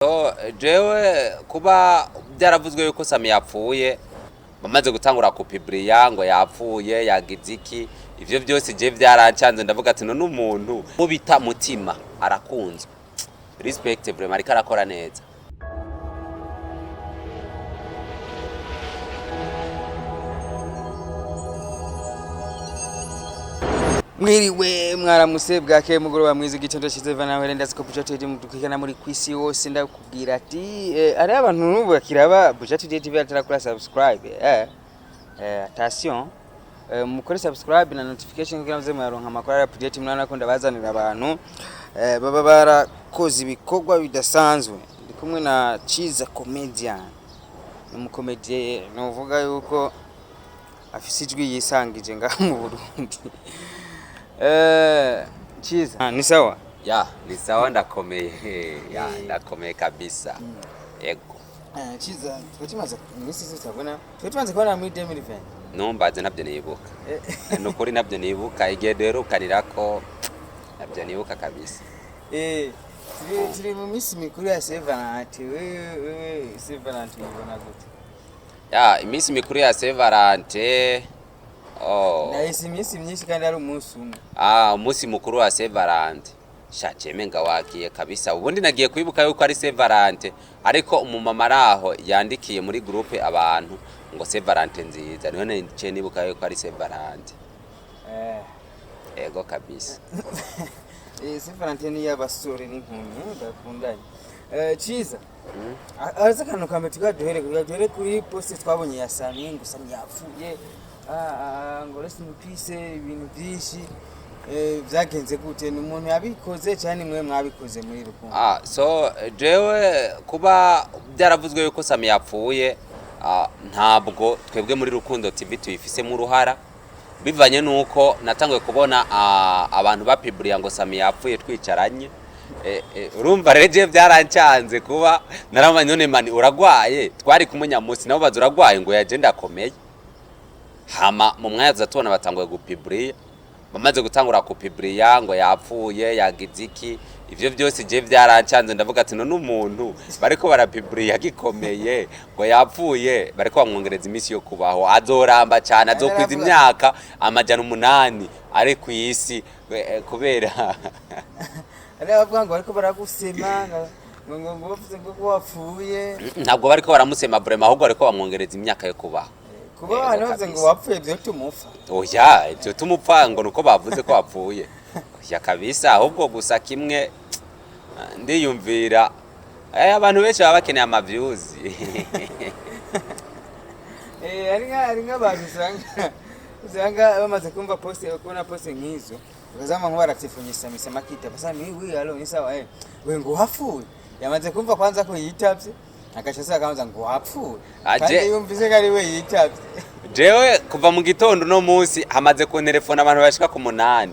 So, jewe kuba byaravuzwe yuko Sami yapfuye, bamaze gutangura kupiburiya ngo yapfuye, yagize iki, ivyo byose je byarancanze. Ndavuga ati none umuntu mubita Mutima arakunzwe, respect vraiment, ariko arakora neza. Mwiriwe, mwaramuse, bwakeye, mugoroba mwiza, igitondo cyiza, nawe ndazi ko Buja Today mudukurikirana muri kwisi yose. Ndakubwira ati ari abantu n'ubu bakiraba Buja Today TV atarakora subscribe, attention, mukore subscribe na notification kugira muze muyaronka amakuru ari update. Mwana ko ndabazanira abantu baba barakoze ibikorwa bidasanzwe. Ndi kumwe na Ciza Comedian, ni umukomediye nuvuga yuko afise ijwi yisangije ngaha mu Burundi. Ciza, ni sawa? Ya, ni sawa, ndakomeye, ya, ndakomeye kabisa, yego. Ciza, twe tumaze iminsi tutabona, twe tumaze kubona muri 2020. Numbaze nabyo nibuka, nukuri nabyo nibuka igihe duherukanirako, nabyo nibuka kabisa. Turi mu minsi mikuru ya Saint Valentin. Wewe Saint Valentin uyibona gute? Ya, iminsi mikuru ya Saint Valentin, oh. Nahise iminsi myinshi kandi ari umunsi umwe. Ah, umunsi mukuru wa Saint Valentin. Sha, menga wagiye kabisa. Ubundi nagiye kwibuka yuko ari Saint Valentin, ariko umumama araho yandikiye muri groupe abantu ngo Saint Valentin nziza. Niho naciye nibuka yuko ari Saint Valentin. Ego kabisa. Saint Valentin ni y'abasore n'inkumi bakundanye. Ciza, aza akantu kamwe tugaduhere duhere kuri poste twabonye ya Sami, ngo Sami yapfuye, ngo rest in peace, ibintu byinshi. Byagenze gute? Ni umuntu yabikoze cyane, mwe mwabikoze muri Rukundo? Ah, so jewe kuba byaravuzwe yuko Sami yapfuye, ntabwo twebwe muri Rukundo TV tuyifisemo uruhara, bivanye nuko natanguye kubona abantu bapiburiya ngo Sami yapfuye twicaranye. Urumva rero jewe byarancanze kuba naramanye none mani uragwaye, twari kumwe nyamusi, nabo baza uragwaye, ngo yaje ndakomeye. Hama mu mwanya tuza tubona batanguye gupiburiya, bamaze gutangura kupiburiya ngo yapfuye, yagize iki, ivyo byose je byarancanze. Ndavuga ati none umuntu bariko barapiburiya gikomeye ngo yapfuye, bariko bamwongereza iminsi yo kubaho, azoramba cyane, azokwiza imyaka 800 ari ku isi, kubera Ari abavuga ngo bariko baragusema ngo bavuze ngo ko wapfuye. Ntabwo bariko baramusema vraiment, ahubwo bariko bamwongereza imyaka yo kubaho. Kuba Yego, abantu bavuze ngo kabisa. wapfuye vyotuma upfa? Oya, ibyo tumupfa ngo nuko bavuze ko wapfuye, oya kabisa. Ahubwo gusa kimwe ndiyumvira, abantu benshi baba bakeneye amavyuzi. Hari nk'abantu usanga bamaze kumva poste, kubona poste nk'izo, ukazama nko baratifunyisa misema kita basa ni wi alo ni sawa, we ngo wapfuye, yamaze kumva kwanza ko yitavye, agaca asaba akabanza ngo wapfuye. Kandi yumvise ko ari we yitavye. Jewe kuva mu gitondo no munsi hamaze kuntelefona abantu bashika ku 8,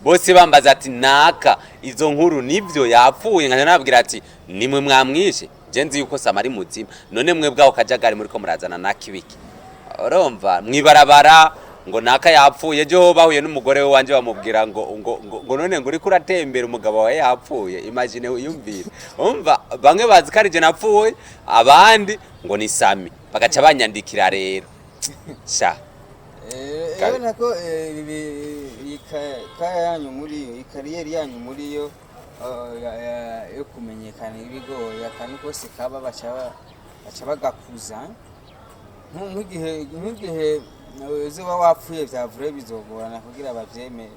bose bambaza ati naka izo nkuru nivyo yapfuye? Nkaja nababwira ati nimwe mwamwishe, je nzi yuko Sama ari muzima, none mwe bwaho kajagari muriko murazana nakibiki, urumva mwibarabara ngo naka yapfuye. Ejo bahuye n'umugore we wanje bamubwira ngo none ngo uriko uratembera umugabo wawe yapfuye. Imagine, uyumvire, umva bamwe bazi ko ari je napfuye, abandi ngo ni Sami, bagaca banyandikira rero sha. Urabona ko iyi kaya yanyu muri yo, iyi kariyeri yanyu muri yo, yo kumenyekana ibigoye, akantu kose kaba baca bagakuza. Nk'igihe uzoba wapfuye vyavure, bizogorana kugira bavyemere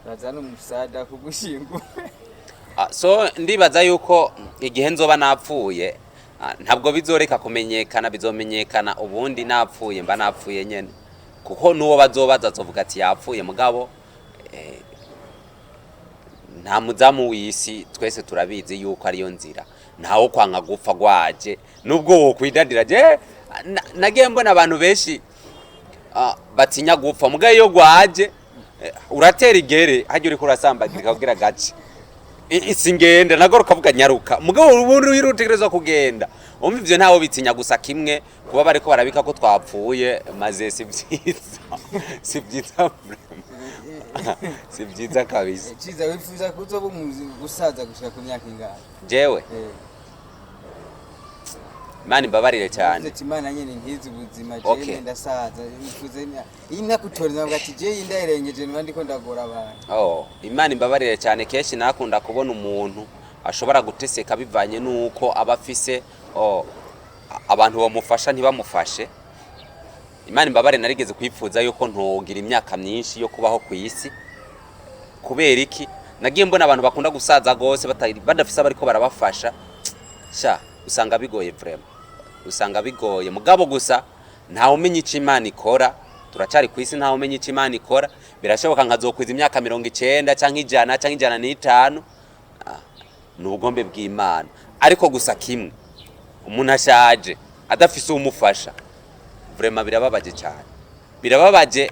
bazane umusada kugushingura. Ah, so ndibaza yuko igihe nzoba napfuye, ntabwo bizoreka kumenyekana, bizomenyekana. Ubundi napfuye mba napfuye nyene, kuko n'uwo bazobaza azovuga ati yapfuye. Mugabo nta muzamu w'isi, twese turabizi yuko ariyo nzira, ntawo kwanga gupfa gwaje nubwo wokwidadira. Je nagiye mbona abantu benshi batinya gupfa, mugabo iyo gwaje uratera igere hajya uriko urasambagirika kugira gace singenda nagoro kavuga nyaruka, mugabo ubundi wirutegerezwa kugenda. Umva ivyo ntawo bitinya, gusa kimwe kuba bariko barabika ko twapfuye, maze si vyiza, si vyiza vraiment. Si vyiza kabisa. Ciza, wifuza kuzoba umuzi gusaza gushika ku myaka ingahe? Jewe? Imana imbabarire cyane. Ati Imana nyene nkizi ubuzima, Okay. jewe ndasaza, nifuze iyi nakutoreza nkavuga ati jewe iyi ndayirengeje, niba ndiko ndagora abantu. Oh, Imana imbabarire cyane. Kenshi nakunda kubona umuntu ashobora guteseka bivanye n'uko aba afise, oh, abantu bamufasha ntibamufashe. Imana imbabarire, narigeze kwifuza yuko ntogira imyaka myinshi yo kubaho ku isi. Kubera iki? Nagiye mbona abantu bakunda gusaza gose badafise abariko barabafasha. Sha, usanga bigoye vraiment, usanga bigoye. Mugabo gusa ntawe umenya icyo Imana ikora. Turacyari ku isi, ntawe umenya icyo Imana ikora. Birashoboka nkazokwiza imyaka 90 cyangwa 100 cyangwa 105. Ah, ni ubugombe bw'Imana. Ariko gusa kimwe, umuntu ashaje adafise uwumufasha, vraiment birababaje cyane, birababaje.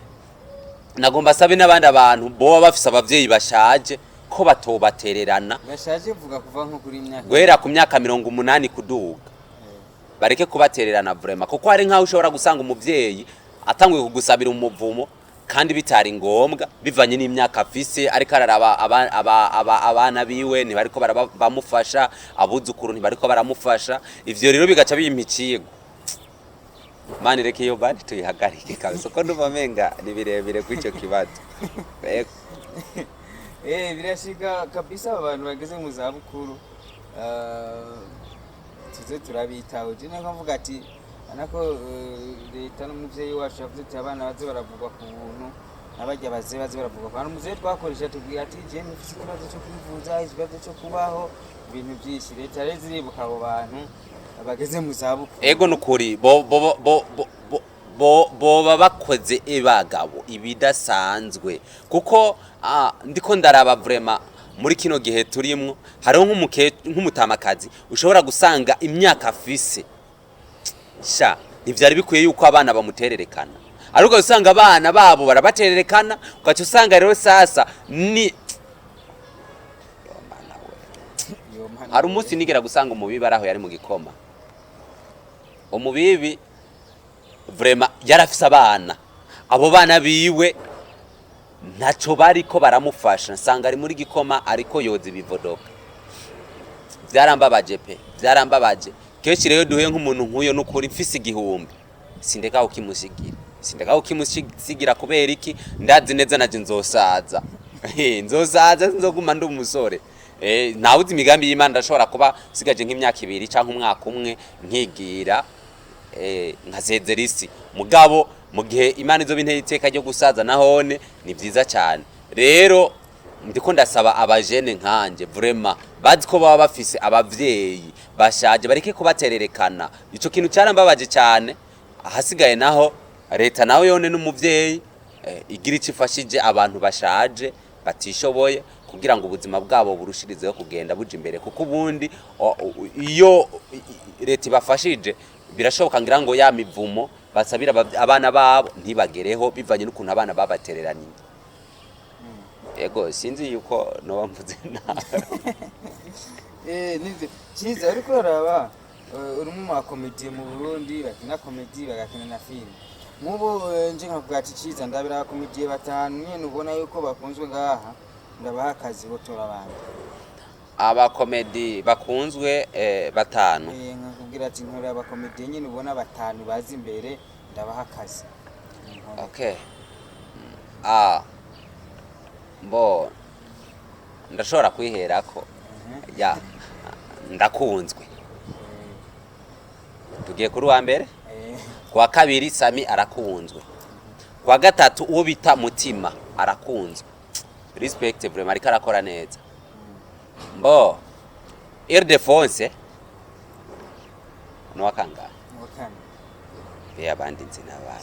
Nagomba asabe n'abandi abantu boba bafise abavyeyi bashaje ko batobatererana. Bashaje vuga kuva nko kuri imyaka Guhera ku myaka 80 kuduga, bareke kubatererana vraiment, kuko hari nk'aho ushobora gusanga umuvyeyi atanguye kugusabira umuvumo kandi bitari ngombwa, bivanye n'imyaka afise, ariko araraba abana biwe ntibariko bamufasha, abuzukuru ntibariko baramufasha. Ivyo rero bigaca bimpa icigwa. Mani, reka iyo bandi tuyihagarike kabisa, uko ndumva menga ni birebire kuri ico kibazo. Ego. Birashika kabisa, abantu bageze mu zabukuru tuze turabitaho. Je nako mvuga ati anako leta n'umuvyeyi wacu yavuze ati abana baze baravugwa ku buntu, n'abarya baze baravugwa ku bantu. Muzehe twakoresha tubwira ati je mufise ikibazo cyo kwivuza, ikibazo cyo kubaho, ibintu byinshi. Leta rero ziribuka abo bantu bageze mu zabukuru. Ego, nukuri bo bo bo bo bo bo boba bakoze ibagabo ibidasanzwe, kuko ndiko ndaraba vraiment muri kino gihe turimwo hariho nk'umutamakazi ushobora gusanga imyaka afise, sha, ntivyari bikwiye yuko abana bamutererekana, ariko usanga abana babo barabatererekana, ugaca usanga rero sasa ni Yo, mana we. Yo, mana Hari we. umunsi nigera gusanga umubibi ari aho yari mu gikoma. Umubibi vraiment yarafise abana, abo bana biwe ntaco bariko baramufasha. Nsanga ari muri gikoma ariko yoza ibivodoka. Byarambabaje pe, byarambabaje. Kenshi rero duhuye nk'umuntu nk'uyo, n'ukuri mfise 1000 sindeka kukimusigira, sindeka kukimusigira. Kubera iki? Ndazi neza naje nzosaza, nzosaza, sinzoguma ndi umusore. Ntawe uzi imigambi y'Imana. Ndashobora kuba sigaje nk'imyaka 2 canke umwaka umwe nkigira, nkasezera isi. Mugabo mu gihe Imana izoba inteye iteka ryo gusaza nahone ni vyiza cyane. Rero ndiko ndasaba abajene nkanje vraiment bazi ko baba bafise abavyeyi bashaje, bareke kubatererekana. Ico kintu cyarambabaje cyane. Ahasigaye naho leta nawe yone n'umuvyeyi, igira ico ifashije abantu bashaje batishoboye, kugira ngo ubuzima bwabo burushirizeho kugenda buja imbere, kuko ubundi iyo leta ibafashije birashoboka ngira ngo ya mivumo basabira abana babo ntibagereho, bivanye n'ukuntu abana babatereraniye. Ego, sinzi yuko noba mvuze nabi. Nivyo cyiza. Ariko uraraba, uri mu makomedi mu Burundi bakina komedi, bagakina na filime. Nk'ubu nje nkavuga ati cyiza, ndabira abakomediye batanu nyene ubona yuko bakunzwe ngaha, ndabaha akazi, botora abandi. Abakomedi bakunzwe batanu? Nkakubwira ati nkorera abakomediye nyene ubona batanu bazi imbere, ndabaha akazi. Okay, mbo ndashobora kwiherako ya ndakunzwe. Tugiye kuri uwa mbere. Kuwa kabiri Sami arakunzwe, kuwa gatatu uwo bita Mutima arakunzwe, respect vraiment, ariko arakora neza. Mbo Ildefonse nuwa kangahe? Uwa kane. Be abandi nzi nabaye.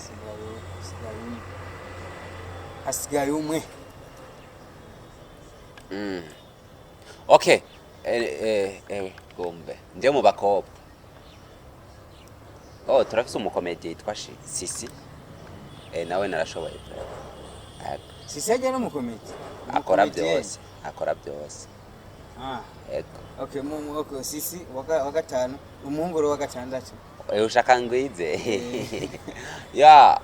Hasigaye umwe, hasigaye umwe. Okay, gombe nje mu bakobwa. Oh, turafise umukomedi yitwa Sisi, nawe narashoboye vraiment. Ego. Sisi ajya n'umukomedi? Akora byose, akora byose. Ah. Ego. Okay, okay, Sisi wa gatanu, umuhungu wa gatandatu. Ushaka ngwize ya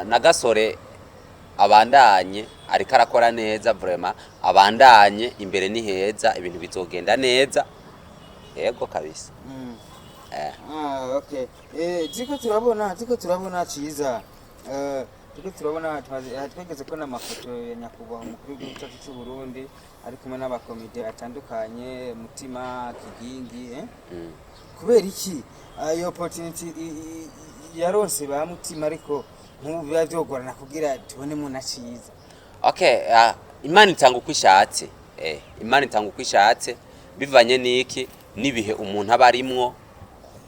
na gasore abandanye, ariko arakora neza vraiment, abandanye, imbere ni heza, ibintu bizogenda neza. Yego kabisa. Ah, okay. Ziko turabona ciza. Ziko turabona twigeze kubona amafoto ya nyakubahwa umukuru w'igihugu cyacu cy'u Burundi ari kumwe n'abakomite atandukanye, Mutima, Kigingi, eh? Kubera iki iyo opportunity yaronse ba Mutima, ariko nk'ubu biba byogorana kugira tubonemo na Ciza? Okay, Imana itanga uko ishatse. Imana itanga uko ishatse bivanye n'iki n'ibihe umuntu aba arimwo.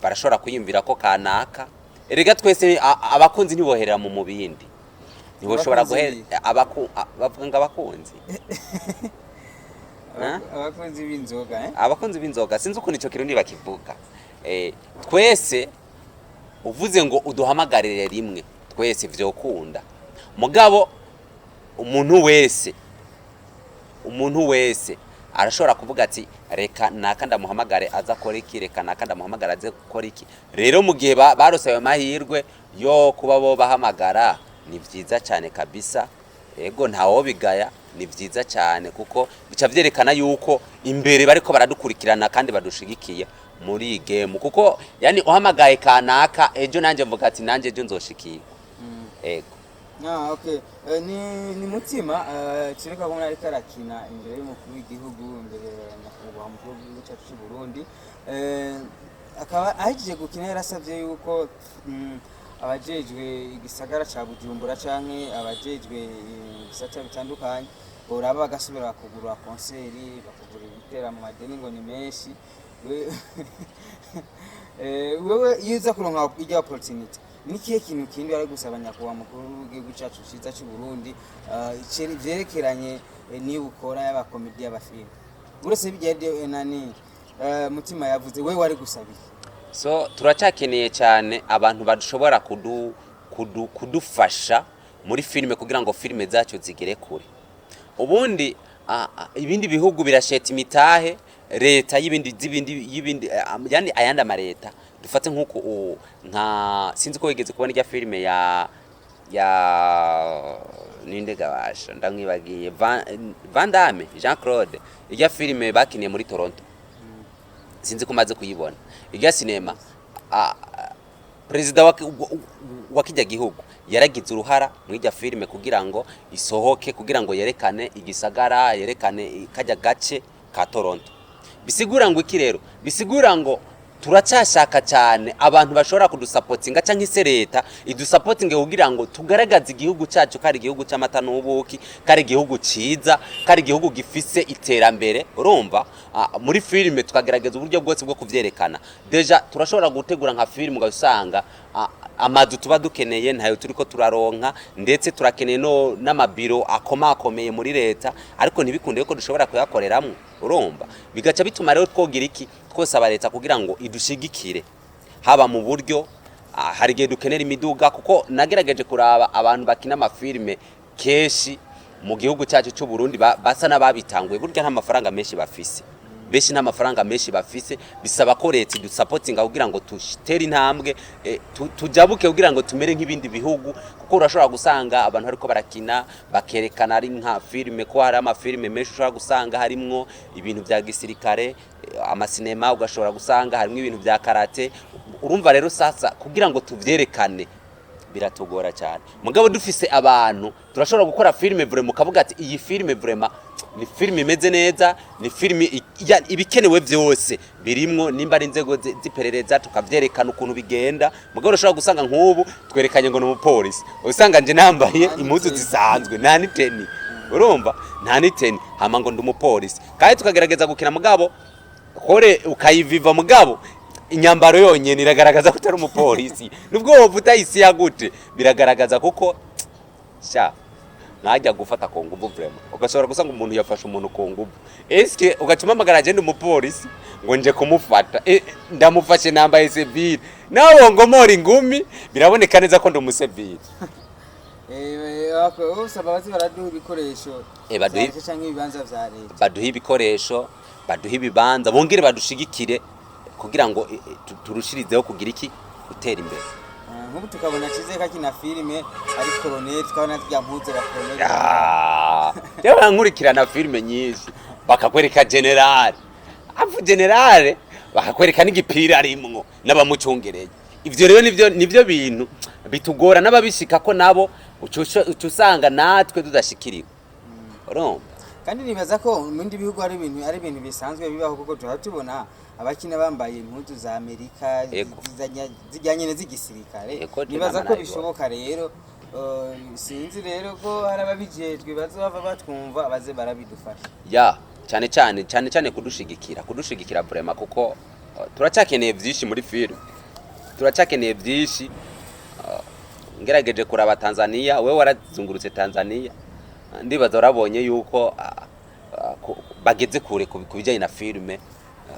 Barashobora kwiyumvira ko kanaka, erega twese abakunzi ntiboherera mu mubindi, ntiboshobora Abakunzi? Guhera bavuga ngo abakunzi. Ha? Abakunzi b'inzoga, eh? Abakunzi b'inzoga, sinzi ukuntu ico kirundi bakivuga. Twese uvuze ngo uduhamagarire rimwe twese vyokunda, mugabo umuntu wese arashobora kuvuga ati reka naka ndamuhamagare aza akora iki, reka naka ndamuhamagare aze gukora iki. Rero mu gihe barose ayo mahirwe yo kuba bo bahamagara, ni vyiza cyane kabisa. Ego, ntawobigaya, ni vyiza cyane kuko bica vyerekana yuko imbere bariko baradukurikirana kandi badushigikiye muri iyi game, kuko yani uhamagaye kanaka ejo, nanjye mvuga ati nanjye ejo nzoshikirwa. Ego. Ah, okay. Ni Mutima kireka kubona ariko arakina imbere y'umukuru w'igihugu, imbere ya nyakubahwa umukuru w'igihugu cyacu cy'u Burundi. Akaba ahejeje gukina yarasabye yuko abajejwe igisagara ca Bujumbura canke abajejwe ibisata bitandukanye boraba bagasubira bakugurura concert, bakugura ibiteramo, amadeni ngo ni menshi. Wewe iyo uza kuronka irya opportunity, ni kihe kintu kindi ari gusaba nyakubahwa mukuru w'igihugu cyacu cyiza cy'u Burundi vyerekeranye niba ukora y'abakomedi, y'abafilime, uretse bijya nani Mutima yavuze, wewe wari gusaba iki? So turacyakeneye cyane abantu bashobora kudufasha muri filime kugira ngo filime zacu zigere kure. Ubundi ibindi bihugu birasheta imitahe, leta y'ibindi z'ibindi y'ibindi yani ayandi amareta, dufate nk'uko nka sinzi ko wigeze kubona irya filime ya ninde gabasha, ndamwibagiye, Van Damme, Jean Claude, irya filime bakiniye muri Toronto, sinzi ko umaze kuyibona irya sinema. Perezida wa kijya gihugu yaragize uruhara muri irya filime kugira ngo isohoke, kugira ngo yerekane igisagara, yerekane kajya gace ka Toronto. Bisigura ngo iki rero? Bisigura ngo turacyashaka cyane abantu bashobora kudusapotinga cyangwa se leta idusapotinge kugira ngo tugaragaze igihugu cyacu ko ari igihugu cy'amata n'ubuki, ko ari igihugu cyiza, ko ari igihugu gifise iterambere. Urumva, muri filime tukagerageza uburyo bwose bwo kuvyerekana. Déjà turashobora gutegura nka filime ugasanga amazu tuba dukeneye ntayo turiko turaronka, ndetse turakeneye no n'amabiro akomakomeye muri leta, ariko ntibikunde ko dushobora kuyakoreramwo. Urumva, bigaca bituma rero twogira iki? Twosaba leta kugira ngo idushigikire haba mu buryo, hari igihe dukenera imiduga, kuko nagerageje kuraba abantu bakina amafilime kenshi mu gihugu cyacu cy'u Burundi basa n'ababitanguye, burya nta mafaranga menshi bafise, benshi nta mafaranga menshi bafise. Bisaba ko leta idusapotinga kugira ngo tutere intambwe, tujabuke kugira ngo tumere nk'ibindi bihugu, kuko urashobora gusanga abantu bariko barakina bakerekana ari nka filime, ko hari amafilime menshi ushobora gusanga harimwo ibintu bya gisirikare, amasinema ugashobora gusanga harimwo ibintu bya karate. Urumva rero sasa kugira ngo tuvyerekane biratugora cyane, mugabo dufise abantu turashobora gukora filime vraiment ukavuga ati iyi filime vraiment ni filime imeze neza, ni filime ibikenewe byose birimwo, nimba ari inzego z'iperereza tukavyerekana ukuntu bigenda. Mugabo urashobora gusanga nk'ubu twerekanye ngo ni umupolisi, usanga nje nambaye impuzu zisanzwe, nta n'itenue, urumva, nta n'itenue, hama ngo ndi umupolisi, kandi tukagerageza gukina, mugabo kore ukayiviva, mugabo inyambaro yonyene iragaragaza ko utari umupolisi, nubwo woba utayisiya gute biragaragaza, kuko sha nkajya gufata ku nguvu vraiment ugashobora gusanga umuntu yafashe umuntu ku nguvu, eske ugaca umpamagara agenda umupolisi ngo nje kumufata, ndamufashe nambaye civil, nawe ngomora ingumi biraboneka neza ko ndi umusivile. Usaba bazi baraduha ibikoresho baduha vya leta canke ibibanza vya leta. Baduhe ibikoresho, baduhe ibibanza, bongere badushigikire kugira ngo turushirizeho kugira iki? Gutera imbere. Nk'ubu tukabona Ciza kakina filime ari colonel, tukabona rya mpuzu ba colonel. Ah, rero nkurikirana filime nyinshi bakakwereka general, afu general Bakakwereka n'igipira arimwo n'abamucungereye. Ivyo rero nivyo bintu bitugora n'ababishika ko nabo uca usanga natwe tudashikiriwe, urumva? Kandi nibaza ko mu bindi bihugu ari ibintu bisanzwe bibaho, kuko tuba tubona abakina bambaye impuzu za Amerika zijyanye z'igisirikare. Ego, je Nibaza nama ko nabibonye. bishoboka rero. Sinzi rero ko hari ababijejwe bazohava batwumva, baze barabidufasha. Ya, cyane cyane, cyane cyane kudushigikira vraiment, kuko turacyakeneye byinshi muri film, turacyakeneye byinshi. Ngerageje kuraba Tanzania, wewe warazungurutse Tanzania, ndibaza warabonye yuko bageze kure ku bijyanye na filme.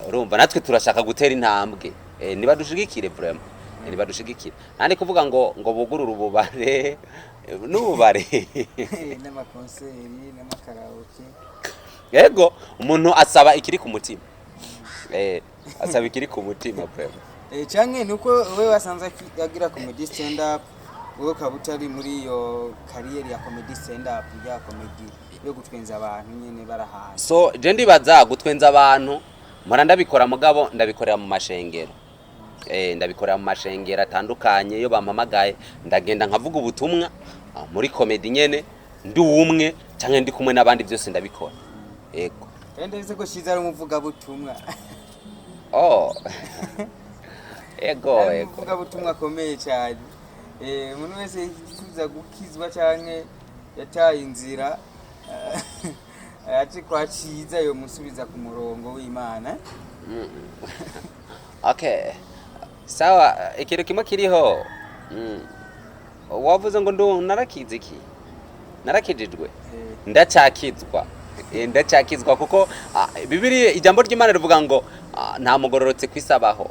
Urumva natwe turashaka gutera intambwe. Nibadushigikire vraiment. Nibadushigikire, nandi kuvuga ngo bugurure ububare n'ububare N'amakonseri n'amakaraoke. Yego, umuntu asaba ikiri ku mutima, asaba ikiri ku mutima vraiment. Canke nuko we wasanze agira comedy stand up, wowe ukaba utari muri iyo carrière ya comedy stand up, ya comedy yo gutwenza abantu nyene bari ahantu. So je ndibaza gutwenza abantu mpora ndabikora, mugabo ndabikorera mu mashengero. Ndabikorera mu mashengero atandukanye. Iyo bampamagaye ndagenda nkavuga ubutumwa muri comedy nyene, ndi umwe canke ndi kumwe n'abandi, byose ndabikora, yego. Kandi ndabizi ko Ciza ari umuvugabutumwa. Oh, ego. Ari Ego. umuvugabutumwa akomeye cyane. Umuntu wese yifuza gukizwa canke yataye inzira, aje kwa Ciza, yomusubiza ku murongo w'Imana. Okay, sawa. Ikintu kimwe kiriho, wavuze ngo ndu narakize iki, narakijijwe. Ndacyakizwa. Ndacyakizwa kuko Bibiliya, ijambo ry'Imana rivuga ngo nta mugororotse kwisabaho.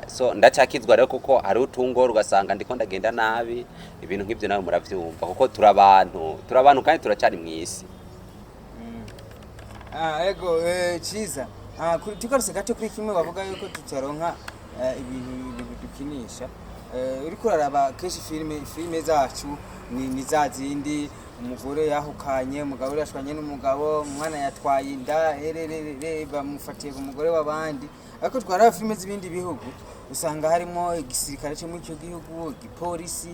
So ndacyakizwa rero, kuko hari utungoro ugasanga ndiko ndagenda nabi, ibintu nk'ibyo nawe muravyumva, kuko turi abantu kandi turacyari mu isi. Ah, ego, Ciza. Tugarutse gato kuri kimwe bavuga yuko tutaronka ibintu dukinisha. Uriko uraraba kenshi filime zacu ni za zindi: umugore yahukanye, umugabo yashwanye n'umugabo, umwana yatwaye inda, ererere, bamufatiye ku mugore w'abandi. Ariko twaraba filime z'ibindi bihugu, usanga harimo igisirikare cyo muri icyo gihugu, igipolisi,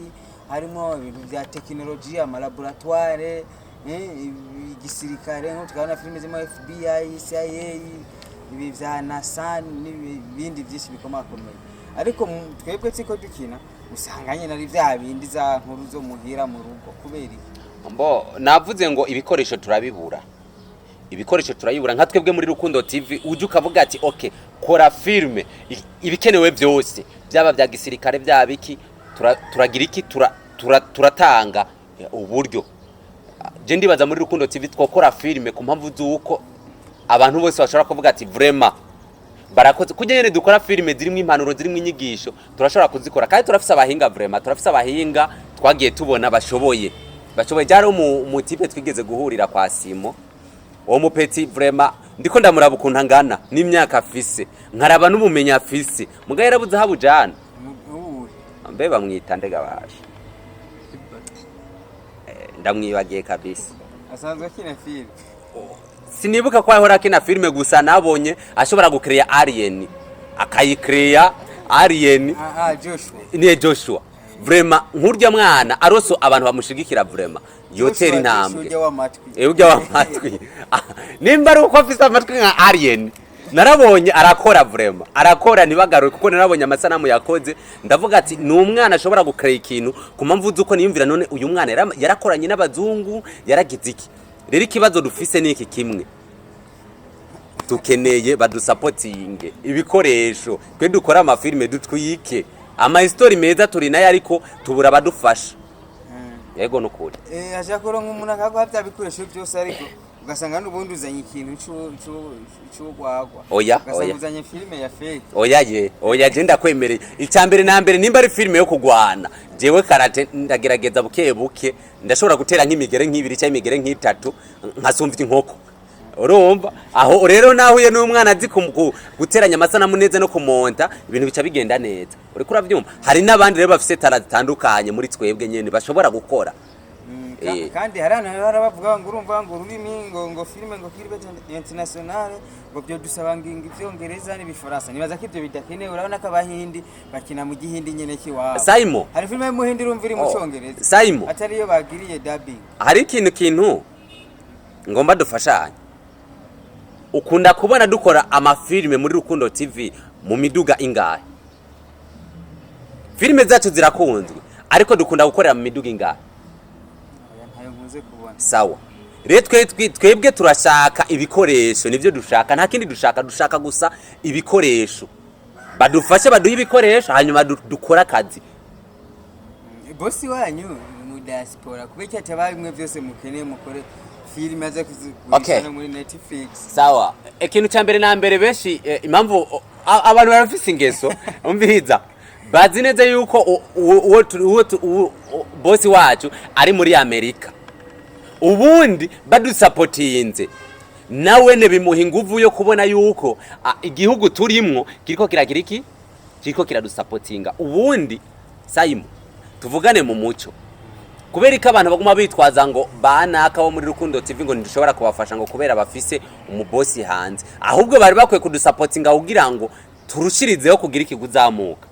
harimo ibintu bya tekinolojiya, amalaboratoire, igisirikare, nko tukabona filime zirimo FBI, CIA, ibi vya NASA n'ibindi byinshi bikomakomeye. Ariko twebwe tsiko dukina usanga nyine ari vya bindi, za nkuru zo muhira mu rugo. Kubera iki? Mbo navuze ngo ibikoresho turabibura, ibikoresho turabibura. Nka twebwe muri Rukundo TV, uje ukavuga ati: "Okay, kora filme, ibikenewe byose, byaba bya gisirikare, byaba iki, turagira iki, turatanga uburyo." Je ndibaza muri Rukundo TV twokora filme ku mpamvu z'uko abantu bose bashobora kuvuga ati: "Vraiment barakoze." Kujya nyene dukora filime zirimo impanuro, zirimo inyigisho, turashobora kuzikora kandi turafise abahinga. Vraiment turafise abahinga twagiye tubona bashoboye. Byari umutipe twigeze guhurira kwa Simo, uwo mupeti vraiment ndiko ndamuraba ukuntu angana n'imyaka afise, nkaraba n'ubumenyi afise, muga yarabuze aho abujana. Uwuhe? Mbe bamwita ndega basha? Ndamwibagiye kabisa. Asanzwe akina filime? Sinibuka ko ahora akina filime, gusa nabonye ashobora gukereya alien, akayikereya alien. Ah, Joshua. Niye Joshua. Vraiment nkurya mwana aroso abantu bamushigikira, vraiment yotera Joshua, intambwe. Joshua w'amatwi. Urya w'amatwi. Nimba ari uko afise amatwi nka alien, narabonye arakora, vraiment arakora, ntibagaruke, kuko narabonye amasanamu yakoze, ndavuga ati ni umwana ashobora gukereya ikintu, ku mpamvu z'uko niyumvira: none uyu mwana yarakoranye n'abazungu, yaragize iki? Rero ikibazo dufise ni iki kimwe: dukeneye badusapotinge ibikoresho, twe dukora amafilime, dutwike amahistori meza, turi nayo, ariko tubura abadufasha. Yego, nukuri. Ashaka kuronka umuntu akaguha bya bikoresho byose, ariko ugasanga n'ubundi uzanye ikintu c'urwagwa. Oya, Ugasanga oya. uzanye filime ya fake. Oya ye, oya, je ndakwemereye. Icya mbere na mbere, nimba ari filime yo kugwana, jewe karate ndagerageza buke buke, ndashobora gutera nk'imigere nk'ibiri cyangwa imigere nk'itatu nkasumvya inkoko, urumva? Aho rero nahuye n'umwana azi guteranya amasanamu neza no kumonta, ibintu bica bigenda neza, uriko uravyumva? Hari n'abandi rero bafise talent zitandukanye muri twebwe nyene bashobora gukora. Kandi hari ahantu hari bavuga ngo urumva ngo ururimi ngo filime ngo kiribe internationale, ngo byo dusaba ngo ivyongereza n'ibifaransa. Nibaza ko ivyo bidakenewe. Urabona ko abahindi bakina mu gihindi nyene kiwabo. Saimo. Hari filime y'umuhindi urumva iri mu Oh, congereza, Saimo. atari iyo bagiriye dubbing. Hari ikintu ngomba dufashanye. Ukunda kubona dukora amafilime muri Rukundo TV mu miduga ingahe? Filime zacu zirakunzwe, ariko dukunda gukorera mu miduga ingahe? Oya, ntayo nkunze kubona. Sawa, rero twebwe turashaka ibikoresho, nivyo dushaka, nta kindi dushaka. Dushaka gusa ibikoresho, badufashe, baduhe ibikoresho, hanyuma dukore akazi. Bosi wanyu ni mu diaspora, kubera iki ataba bimwe byose mukeneye mukore filime aza kuzigurisha no muri Netflix? Sawa, ikintu cya mbere na mbere, benshi impamvu abantu barafise ingeso, umviriza, bazi neza yuko uwo bosi wacu ari muri Amerika. Ubundi badusapotinze, nawe ne bimuha inguvu yo kubona yuko igihugu turimwo kiriko kiragira iki, kiriko kiradusapotinga. Ubundi Sayimu, tuvugane mu muco, kubera ko abantu baguma bitwaza ngo banaka bo muri Rukundo TV ngo ntidushobora kubafasha ngo kubera bafise umubosi hanze, ahubwo bari bakwiye kudusapotinga kugira ngo turushirizeho kugira iki, kuzamuka.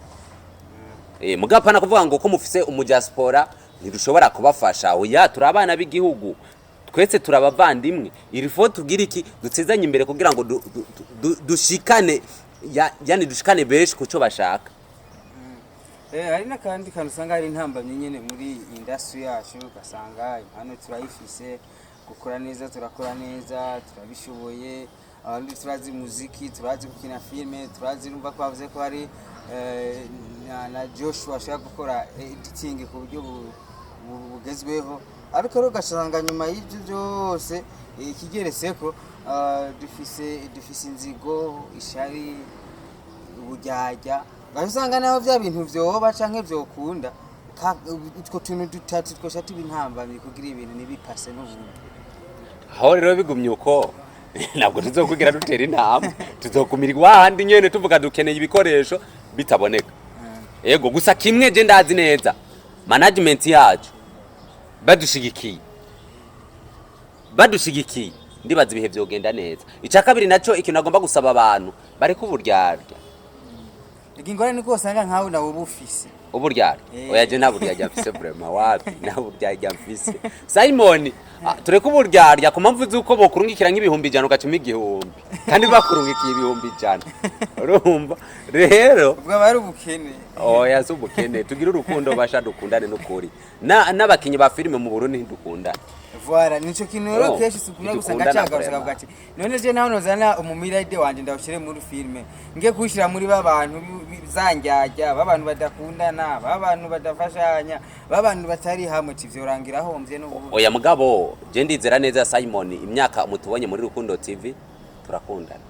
Mugabo apana kuvuga ngo ko mufise umudiaspora ntidushobora kubafasha. Oya, turi abana b'igihugu twese, turabavandimwe. Il faut tugira iki, dutezanye imbere kugira ngo dushikane yani dushikane benshi kuco bashaka. Hari n'akandi kantu usanga hari intambamyi nyene muri industry yacu, ugasanga impano turayifise, gukora neza turakora neza, turabishoboye, abandi turazi muziki, turazi gukina filime, turazi, numva ko bavuze ko hari na Joshua ashaka gukora editing ku buryo bugezweho, ariko rero ugasanga nyuma y'ibyo byose ikigeretseko dufise inzigo, ishari, uburyarya, ugaca usanga naho vya bintu vyoba canke vyokunda, utwo tuntu dutatu twosha tuba intambamyi kugira ibintu ntibipase n'ubundi. Aho rero bigumye uko, ntabwo tuzokwigira dutera intambwe, tuzokumirwa hahandi nyene tuvuga dukeneye ibikoresho bitaboneka. Ego, gusa kimwe je ndazi neza, management yacu badushigikiye, ndibaza ibihe vyogenda neza. Icya kabiri naco, ikintu agomba gusaba abantu, bareke uburyarya. Reka, ingorane niko usanga nkawe nawe uba ufise. Uburyarya? Eh. Oya, je nta buryarya mfise vraiment, wapi, nta buryarya mfise, Simon. Tureke uburyarya ku mpamvu z'uko bokurungikira nk'ibihumbi 100 ugacuma 1000 kandi bakurungikiye 100,000, urumva rero. Ubwo aba ari ubukene. Oya, si ubukene. Tugire urukundo, basha, dukundane n'ukuri. N'abakinyi ba filime mu Burundi ntidukundane. Voilà, nico kintu rero Oh, kenshi ukunda gusanga ntidukundana cyagarutse, vraiment. kavuga ati none je naho nozana umumiride wanje ndawushyire muri filime, nge kuwushyira muri babantu zanjyajya, babantu badakundana, babantu badafashanya, babantu batari hamwe, tivyorangira homvye n'ubundi. Oya, mugabo je ndizera neza, Simon, imyaka mutubonye muri Rukundo TV turakundana,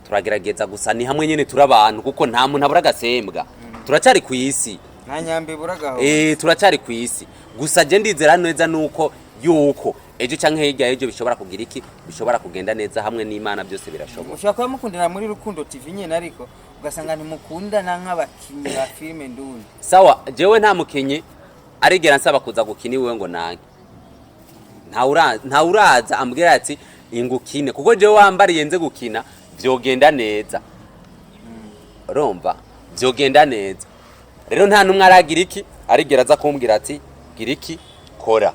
turagerageza. Gusa ni hamwe nyene turi abantu, kuko nta muntu abura agasembwa, turacyari ku isi. Nta nyambi buragaho. Turacyari ku isi. Gusa je ndizera neza nuko yuko ejo canke hirya y'ejo bishobora kugira iki, bishobora kugenda neza. Hamwe n'Imana byose birashoboka. Ushobora kuba mukundana muri Rukundo TV nyene, ariko ugasanga ntimukundana nk'abakinyi ba filime ndundi. Sawa, jewe nta mukinyi arigera nsaba kuza gukina iwe ngo nange. Nta uraza ambwira ati ingukine, kuko jewe wambariye nze gukina vyogenda neza, urumva vyogenda neza. Rero nta numwe aragira iki, arigera aza kumbwira ati gira iki, kora.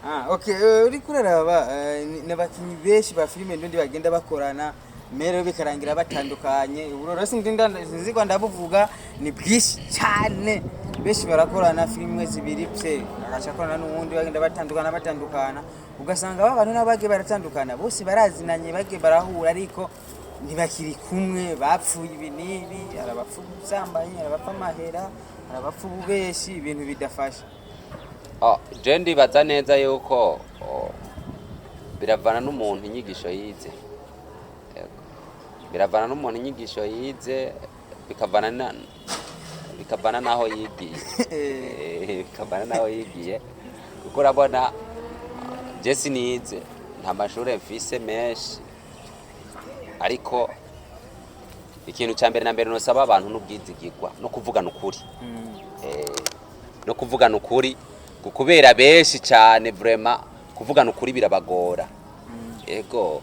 Ah, okay, uriko uraraba n'abakinyi benshi ba filime ndundi bagenda bakorana mero bikarangira batandukanye. Ubu rero sinzi ko ndabuvuga, ni bwinshi cyane. Benshi barakorana filime zibiri pse agaca akorana n'uwundi, bagenda batandukana batandukana, ugasanga ba bantu nabo bagiye baratandukana, bose barazinanye, bagiye barahura ariko ntibakiri kumwe, bapfuye ibi n'ibi, hari abapfa ubusambanyi, hari abapfa amahera, hari abapfa ububeshi, ibintu bidafasha. Oh, je ndibaza neza yuko biravana n'umuntu inyigisho yize. Yego. Biravana n'umuntu inyigisho yize, bikavana n'aho yigiye. Bikavana n'aho yigiye, kuko urabona je sinize, nta mashure mfise menshi, ariko ikintu cya mbere na mbere nosaba abantu n'ubwizigirwa no kuvugana ukuri. No kuvugana ukuri. Kubera benshi cyane, vraiment, kuvugana ukuri birabagora. Ego,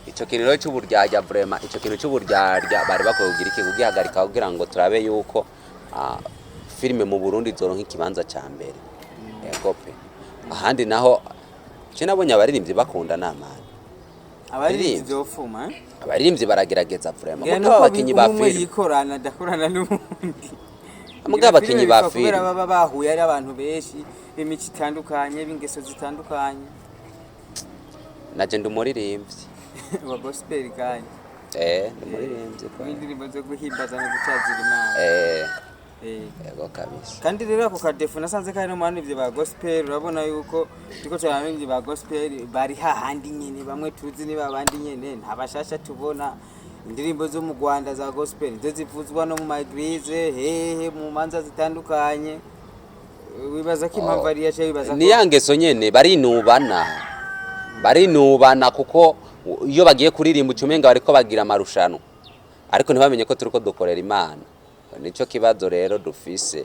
ico kintu rero cy'uburyarya, vraiment, ico kintu cy'uburyarya bari bakwiye kugira iki, kugihagarika, kugira ngo turabe yuko filime mu Burundi zoronka ikibanza ca mbere. Ego pe. Ahandi naho je nabonye abaririmbyi bakunda namani. Abaririmbyi vyofuma, eh? Abaririmbyi baragerageza, vraiment. Ngira Mugabo nuko abakinyi ba umwe filime yikorana, adakorana n'uwundi. Mugabo abakinyi ba Filime kubera filime baba bahuye ari abantu benshi b'imico itandukanye, b'ingeso zitandukanye. Naje ndi umuririmbyi. Wa gospel kandi. Eh, ndi umuririmbyi kwa w'indirimbo zo guhimbaza no gutazira Imana. Ego kabisa. Kandi rero ako kadefu nasanze kari no mu baririmbyi ba gospel. Urabona yuko turiko turaririmbyi ba gospel bari hahandi nyene, bamwe tuzi ni babandi nyene, nta bashasha tubona. Indirimbo zo mu Rwanda za gospel nizo zivuzwa no mu ma églises, hehe, mu manza zitandukanye. Wibaza ko impamvu ari yaca wibaza ko Ni ya ngeso nyene, barinubana, barinubana, kuko iyo bagiye kuririmba uca umenga bariko bagira amarushanwa, ariko ntibamenye ko turiko dukorera Imana. Nico kibazo rero dufise.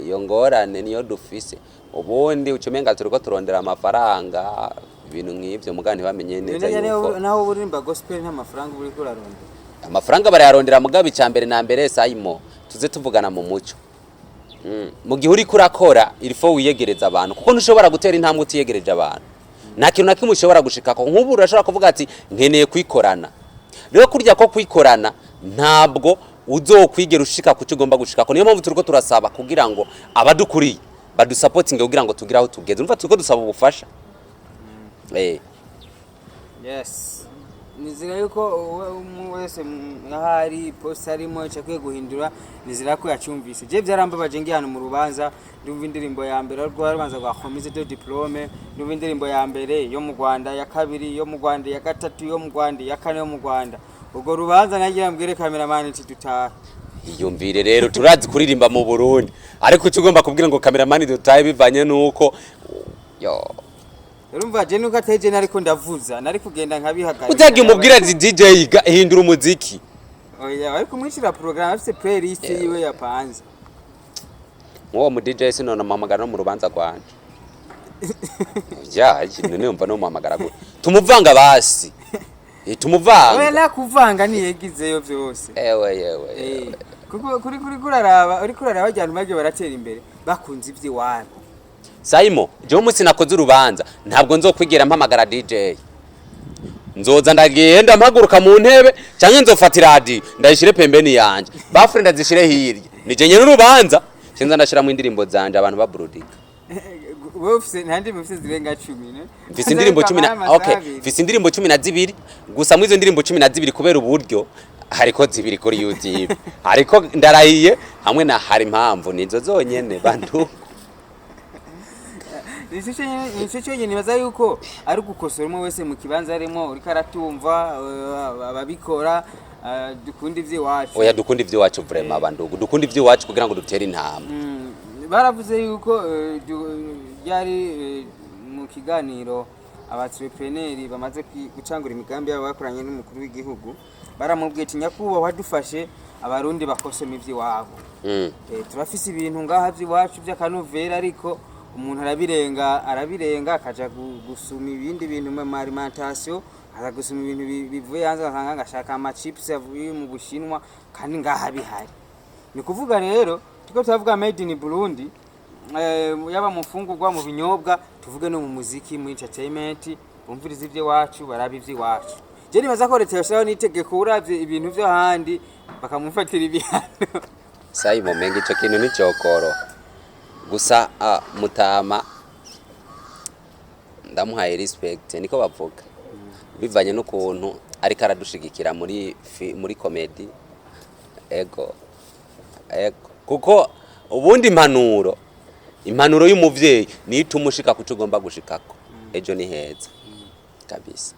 Iyo ngorane niyo dufise. Ubundi uca umenga turiko turondera amafaranga, ibintu nk'ivyo, mugabo ntibamenye neza yuko Naho uririmba gospel nta mafaranga uba uriko urarondera. Amafaranga barayarondera, mugabo icya mbere na mbere, sayimo, tuze tuvugana mu muco. Mu gihe uriko urakora, il faut wiyegereza abantu, kuko ntushobora gutera intambwe utiyegereje abantu. Nta kintu na kimwe ushobora gushikako. Nk'ubu urashobora kuvuga ati nkeneye kwikorana. Rero kurya ko kwikorana, ntabwo uzokwigera ushika ku cyo ugomba gushikako. Niyo mpamvu turiko turasaba kugira ngo abadukuriye badusapotinge, kugira ngo tugire aho tugeze. Urumva turiko dusaba ubufasha. Yes, nizera yuko umwe wese ahari post arimo icyo akwiye guhindura, nizera ko yacyumvise. Je byarambabaje ngiye hano mu rubanza, ndumva indirimbo ya mbere rwa rubanza rwa remise de diplôme, ndumva indirimbo ya mbere yo mu Rwanda, ya kabiri yo mu Rwanda, ya gatatu yo mu Rwanda, ya kane yo mu Rwanda. Ubwo rubanza nagira mbwire cameraman ati dutahe. Iyumvire rero, turazi kuririmba mu Burundi, ariko icyo ugomba kubwira ngo cameraman dutahe, bivanye nuko yo Urumva je nuko ateje, nariko ndavuza, nari kugenda nkabihagarika. Utagiye umubwira ati DJ hindura umuziki. Oya, ariko kumwishyira programme, afise playlist yiwe yapanze. Nk'uwo mu DJ sinone muhamagara no mu rubanza rwanje. Ya none yumva no muhamagara gute? Tumuvanga basi. Oya. Tumuvanga. Nakuvanga niyegizeyo vyose. Ewe yewe. Yewe. Kuko kuri kuraraba, uri kuraraba abantu bagiye baratera imbere bakunze ivy'iwabo. Saimo, jewe umunsi nakoze urubanza ntabwo nzokwigira mpamagara DJ. Nzoza ndagenda mpaguruka mu ntebe, canke nzofata iradiyo ndayishire pembeni yanje, baffle ndazishire hirya, nije nyene urubanza, sinza ndashiramo indirimbo zanje, abantu baburudika. Wewe ufise nta ndirimbo ufise zirenga 10 ne? Mfise indirimbo 10 na, okay, mfise indirimbo 12 gusa. Muri izo ndirimbo 12, kubera uburyo, hariko zibiri kuri YouTube, hariko ndarahiye hamwe na hari impamvu, nizo zonyene bantu. Nico cyonyine nibaza yuko ari gukosora umwe wese mu kibanza arimo, uriko aratumva, ababikora, dukunda ivy'iwacu. Oya, dukunda ivy'iwacu, vraiment, bandugu, dukunda ivy'iwacu kugira ngo dutere intambwe. Baravuze yuko ryari mu kiganiro aba entrepreneurs bamaze gucangura imigambi yabo bakoranye n'umukuru w'igihugu, baramubwiye ati nyakubahwa, dufashe abarundi bakosoma ivy'iwabo. Turafise ibintu ngaha vy'iwacu vy'akanovera, ariko umuntu arabirenga, arabirenga akaja gusuma ibindi bintu mu alimentation, aza gusuma ibintu bivuye hanze, ugasanga ngashaka ama chips avuye mu Bushinwa kandi ngaha bihari. Ni kuvuga rero turiko turavuga made in Burundi, yaba mu mfungurwa, mu binyobwa, tuvuge no mu muziki, mu entertainment, bumviriza ivy'iwacu, barabe ivy'iwacu. Je nibaza ko leta yoshiraho n'itegeko, uravye ibintu vyo handi bakamufatira ibihano. Sayi mumenga ico kintu nicokoro gusa. Mutama ndamuhaye respect, niko bavuga, bivanye n'ukuntu ariko aradushigikira muri comedy. Ego ego, kuko ubundi impanuro y'umuvyeyi niyo ituma ushika kuco ugomba gushikako. Ejo ni heza kabisa.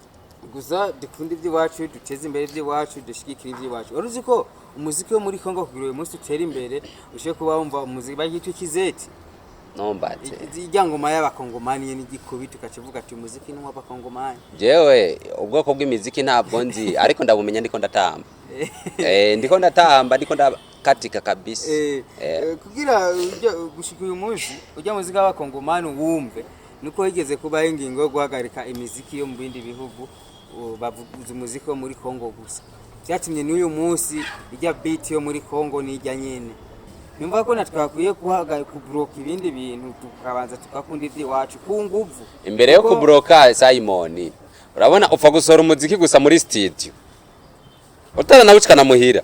Gusa dukunda iby'iwacu, duteze imbere iby'iwacu, dushyigikire iby'iwacu. Wari uzi ko umuziki wo muri Kongo kugira uyu munsi utere imbere, ushobore kuba wumva umuziki bagita ikizeti, Nombatse. Ijya ngoma y'abakongomani n'igikubi, tukakivuga ati umuziki ni uw'abakongomani. Jewe ubwoko bw'imiziki ntabwo nzi, ariko ndabumenya ndiko ndatamba, ndiko ndatamba, ndiko ndaba Irakatika kabisa. Kugira gushika uyu munsi ujya muzika w'abakongomani wumve nuko higeze kubaho ingingo yo guhagarika imiziki yo mu bindi bihugu, bavuza umuziki wo muri Kongo gusa. Vyatumye n'uyu munsi ijya beat yo muri Kongo n'ijya nyene. Numva ko natwe twakwiye guhagarika kuburoka ibindi bintu, tukabanza tugakunda ivy'iwacu ku nguvu. Imbere yo Kuko kuburoka, Simon, urabona upfa gusohora umuziki gusa muri studio utaranawucikana muhira,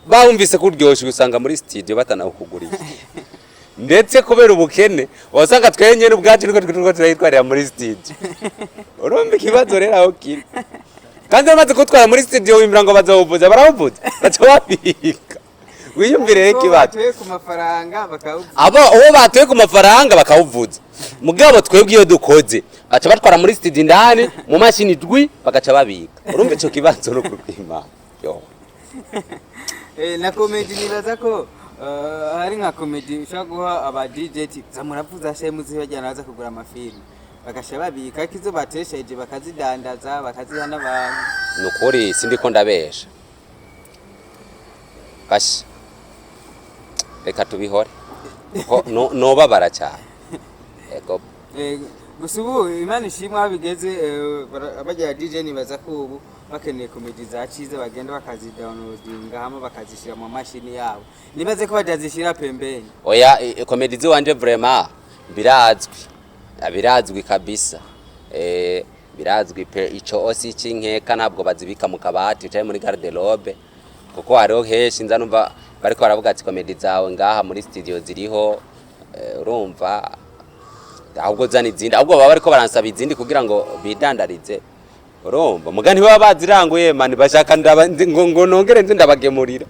bawumvise ko uryoshe, usanga muri studio batanawukuguriye. Ndetse kubera ubukene wasanga twenyene ubwacu niko turiko turayitwarira muri studio. Urumva ikibazo rero aho kiri? Kandi bamaze kutwara muri studio, wimbira ngo bazawuvuza, barawuvuza, baca babika. Wiyumvire rero Ko ikibazo. batuye ku mafaranga bakawuvuza. Abo uwo batuye ku mafaranga bakawuvuza, mugabo twebwe iyo dukoze baca batwara muri studio indani mu mashini dwi, bagaca babika. Urumva ico kibazo no kurwima yo. Na comedy nibaza ko hari nka comedy ushobora guha aba DJ ati za muravuza she muzi bajyana baza kugura amafilmu, bagasha babika, ariko izo batesheje bakazidandaza, bakaziha n'abantu. Nukuri sindiko ndabesha gasha, reka tubihore ko nobabara cyane, ego. Gusa ubu Imana ishimwe aho bigeze, bajya DJ nibaza ko ubu bakeneye comedy za Ciza bagenda bakazidownloadinga hama bakazishyira mu mashini yabo, nibaze ko batazishyira pembeni. Oya, comedy ziwanje vraiment birazwi. Birazwi kabisa, birazwi pe. Ico osi c'inkeka ntabwo bazibika mu kabati canke muri garde-robe, kuko hariho henshi nza numva bariko baravuga ati comedy zawe ngaha muri studio ziriho, urumva, ahubwo zana izindi, ahubwo baba bariko baransaba izindi kugira ngo bidandarize. Urumva muga ntibaba baziranguye mani, bashaka ngo nongere nze ndabagemurira.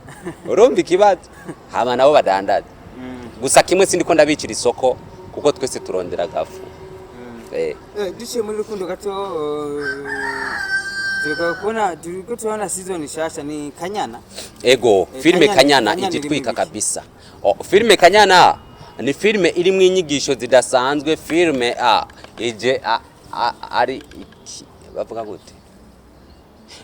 Urumva ikibazo? Hama nabo badandaza. Gusa kimwe, sindiko ndabicira isoko, kuko twese turondera agafu. Duciye muri Rukundo gato, turiko kubona, turiko turabona season nshasha ni Kanyana. Ego. Filime Kanyana- Kanyana. Kanyana irimo Igitwika ibiki? kabisa. Oh, filime Kanyana ni filime irimwo inyigisho zidasanzwe. Filime a ije ari bavuga gute,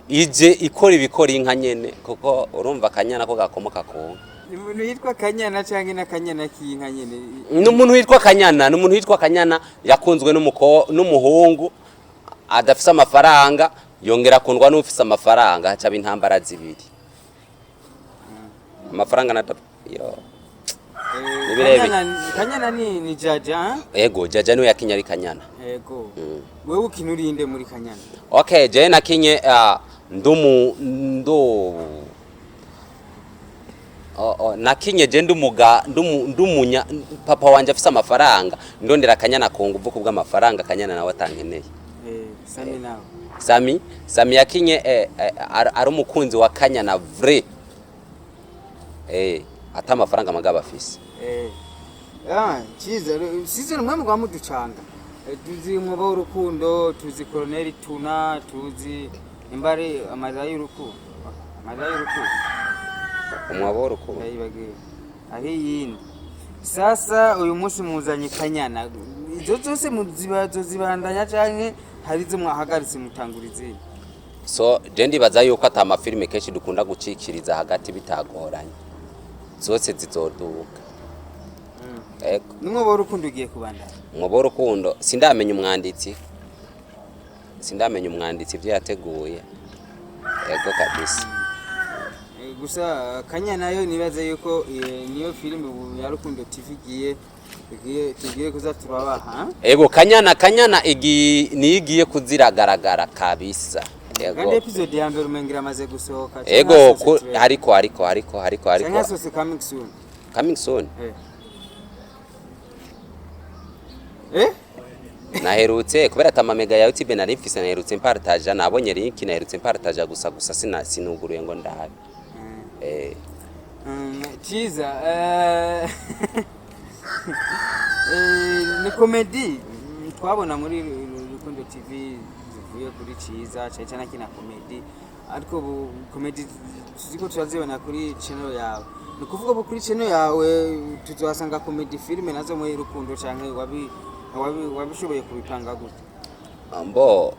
ije ikora ibikora inka nyene, kuko urumva Kanyana ko gakomoka ku nka. Ni umuntu yitwa Kanyana canke n'akanyana k'inka nyene? Ni umuntu witwa Kanyana, ni umuntu witwa Kanyana yakunzwe n'umuhungu adafise amafaranga, yongera akundwa n'ufise amafaranga, hacaba intambara zibiri, amafaranga na yo. Ni birebire. Kanyana ni Jaja, hein? Ego, Jaja niwe yakinye ari Kanyana. Ego. Wewe ukina urinde muri Kanyana? Okay, je nakinye ndumu ndu oh, nakinye je ndumuga ndumunya papa wanje afise amafaranga, ndondera Kanyana ku nguvu kubw'amafaranga, Kanyana nawe atankeneye. Sami nawe? Sami yakinye ari umukunzi wa Kanyana vrai, ata amafaranga magaba afise. Ciza season mwe mugwa muducanga. Tuzi umwobo w'urukundo, tuzi Colonel Tuna, tuzi imbare amarira y'urukundo, amarira y'urukundo. Umwobo w'urukundo. Ndayibagiwe aho iyindi. Sasa uyu munsi muzanye Kanyana, izo zose muzibazo zibandanya canke hari izo mwahagaritse mutangura izindi? So je ndibaza yuko ata amafilime kenshi dukunda gucikiriza hagati bitagoranye, zose zizoduka. Ego. N'umwobo w'urukundo ugiye kubandanya? Umwobo w'urukundo sindamenya umwanditsi, sindamenya umwanditsi ibyo yateguye. Ego kabisa. Gusa Kanyana yo nibaze yuko niyo filime ubu ya Rukundo TV igiye tugiye kuza turabaha. Ego, Kanyana niyo igiye kuziragaragara kabisa. Ego. Kandi episode ya mbere umengira amaze gusohoka canke Ego. hasohotse trailer? Hariko hariko hariko hariko Canke hariko. hasohotse coming soon? Coming soon. Naherutse kubera ata mamega ya YouTube nari mfise, naherutse mpartaja, nabonye link, naherutse mpartaja gusa sinuguruye ngo ndabe. Ciza, ni comedy twabona muri Rukundo TV zivuye kuri Ciza cyane cyane akina comedy, ariko ubu comedy ziko turazibona kuri channel yawe. Ni ukuvuga ubu kuri channel yawe tuzohasanga comedy filime nazo muri Rukundo, canke wabishoboye kubipanga gute? Mbo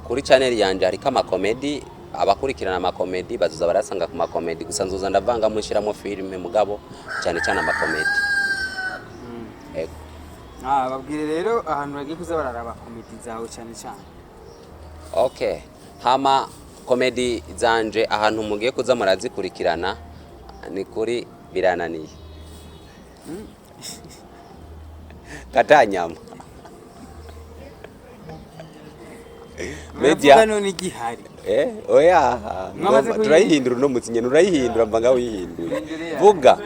kuri channel yanje hariko amakomedi. Abakurikirana amakomedi bazoza barasanga ku makomedi gusa, nzoza ndavangamo nshiramo filime, mugabo cyane cyane amakomedi. Ego. Ah, babwire rero ahantu bagiye kuza bararaba komedi zawe cyane cyane. Okay, hama komedi zanje ahantu mugiye kuza murazikurikirana ni kuri Birananiye Katanyama Media. Muravuga none igihari. Oya. Mwamaze Ngomba- Turayihindura uno mutsi nyene, urayihindura mva ngaho uyihinduye. Hindura. Vuga.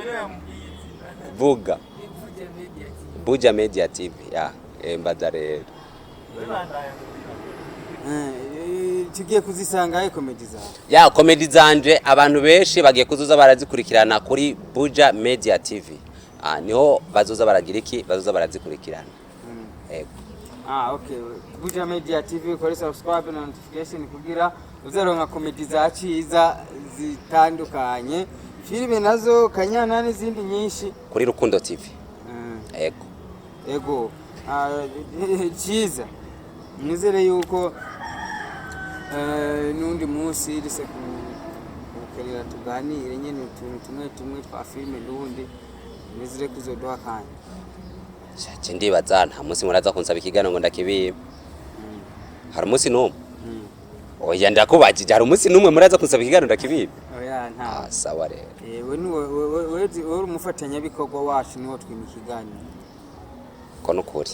Vuga. Buja Media TV. Ya, mbaza rero. Tugiye kuzisanga he komedi zawe? Ya, komedi zanje abantu benshi bagiye kuzoza barazikurikirana kuri Buja Media TV. Ah, niho bazoza baragira iki? Bazoza barazikurikirana. Ego. Ah, okay. Buja Media TV, ukore subscribe na notification kugira uzaronka komedi za Ciza zitandukanye, filime nazo Kanyana n'izindi nyinshi. Kuri Rukundo TV. Ego. Ego. Ah, Ciza, nizere yuko n'undi munsi rise kukerera tuganire nyene utuntu tumwe tumwe twa filime n'ubundi, nizere kuzoduha akanya. Shaje ndibaza nta munsi muraza kunsaba ikiganiro ngo ndakibibe. Hari umunsi n'umwe? Oya, ndakubajije, hari umunsi n'umwe muraza kunsaba ikiganiro ndakibibe? Oya, nta. Ah, sawa rero. We ni wewe uri umufatanyabikorwa wacu, niwo twima ikiganiro. Ko nukuri.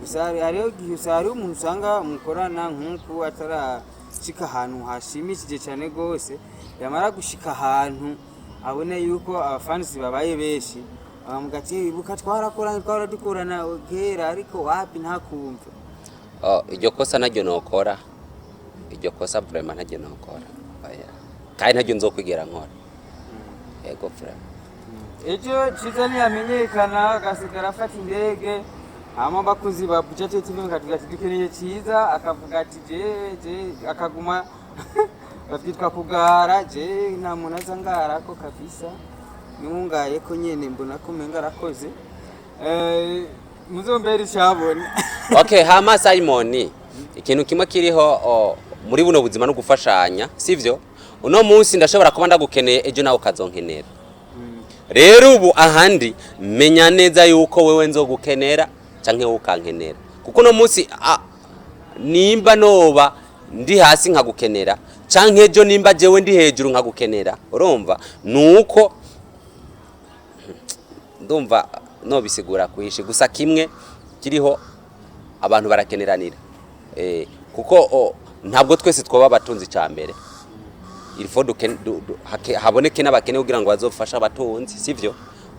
Gusa hariho igihe hariho umuntu usanga mukorana nk'uku atarashika ahantu hashimishije cyane rwose, yamara gushika ahantu abona yuko abafansi babaye benshi, bakamuga ati: "Ibuka twarakoranye, twara dukorana kera," ariko wapi, ntakumva. Oh, iryo kosa naryo nokora, iryo kosa vraiment ntaryo nokora. Oya, kandi ntaryo nzokwigera nkora. Yego, vraiment. Ejo Ciza ntiyamenyekana, agasigara afata indege, hama abakunzi ba Buja TV bakavuga ati: "Dukeneye Ciza," akavuga ati: "Je je," akaguma bavyitwa kugara. Je nta muntu aza ngarako kabisa, niwungaye ko nyene mbona ko umenga arakoze. Muzombere icabona. Okay, hama Simon, ikintu kimwe kiriho muri buno buzima no gufashanya, sivyo? Uno munsi ndashobora kuba ndagukeneye, ejo nawe ukazonkenera. Rero ubu ahandi menya neza yuko wewe nzogukenera canke wowe ukankenera, kuko uno munsi nimba noba ndi hasi nkagukenera, canke ejo nimba jewe ndi hejuru nkagukenera, urumva nuko ndumva nobisigura kwishi. Gusa kimwe kiriho, abantu barakeneranira, kuko ntabwo twese twoba abatunzi. Ca mbere il faut haboneke n'abakene kugira ngo bazofashe abatunzi, sivyo?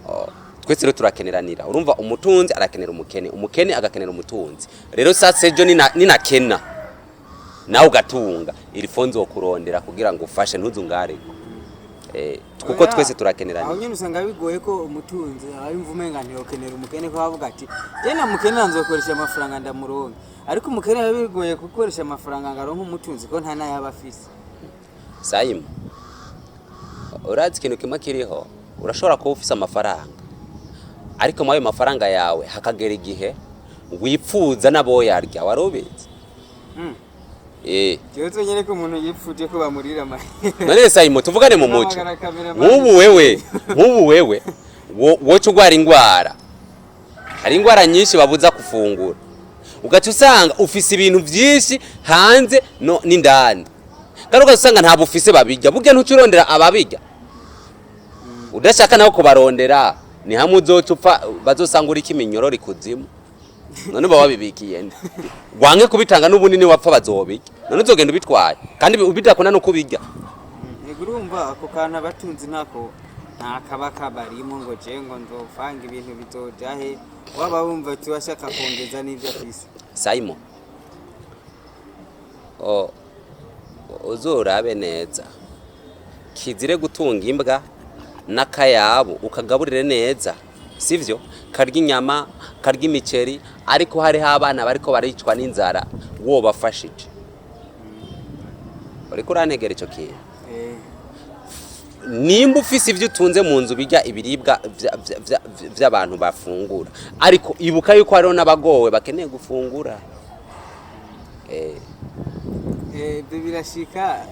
Oh, twese rero turakeneranira. Urumva, umutunzi arakenera umukene, umukene agakenera umutunzi. Rero sasa ejo ninakena nawe ugatunga, il faut nzokurondera kugira ngo ufashe, ntuzungareko, kuko Oya, twese aho turakeneranira. nyine usanga bigoye ko umutunzi aba yumva umenga ntiyokenera umukene, ko avuga ati: "Je namukene nzokoresha amafaranga ndamuronke," ariko umukene biba bigoye gukoresha amafaranga ngo aronke umutunzi, ko nta nayo aba afise. Sayimu, urazi ikintu kimwe kiriho? Urashobora kuba ufise amafaranga, ariko muri ayo mafaranga yawe hakagera igihe wipfuza n'aboyarya. Wari ubizi? Ikibazo nyene ko umuntu yipfuje ko bamurira amahera. None Sayimu, tuvugane mu muco. Hamagara cameraman. Nk'ubu wewe woca urwara ingwara, hari ingwara nyinshi babuza gufungura, ugaca usanga ufise ibintu byinshi hanze no n'indani, kandi ugaca usanga ntabwo ufise babirya. Burya ntuca urondera ababirya, udashaka nawe kubarondera, ni hamwe uzoca upfa, bazosanga uriko iminyororo ikuzimu. None uba wabibikiye nde? Wange kubitanga n'ubunini, wapfa bazobirya. None uzogenda ubitwaye kandi ubidakunda no kubirya. Ego, urumva ako kantu abatunzi ntako nta kaba kabarimo ngo je ngo nzovanga ibintu bizoja he, waba wumva tuwashaka kongeza n'ivyo afise. Simon, uzorabe neza, kizire gutunga imbwa n'akayabo ukagaburire neza, sivyo? Karya inyama, karya imiceri, ariko hariho abana bariko baricwa n'inzara wobafashije. Uriko urantegera ico kintu? Eh. Nimba ufise ivyo utunze mu nzu, birya ibiribwa vy'abantu bafungura, ariko ibuka yuko hariho n'abagowe bakeneye gufungura. Ibyo birashika.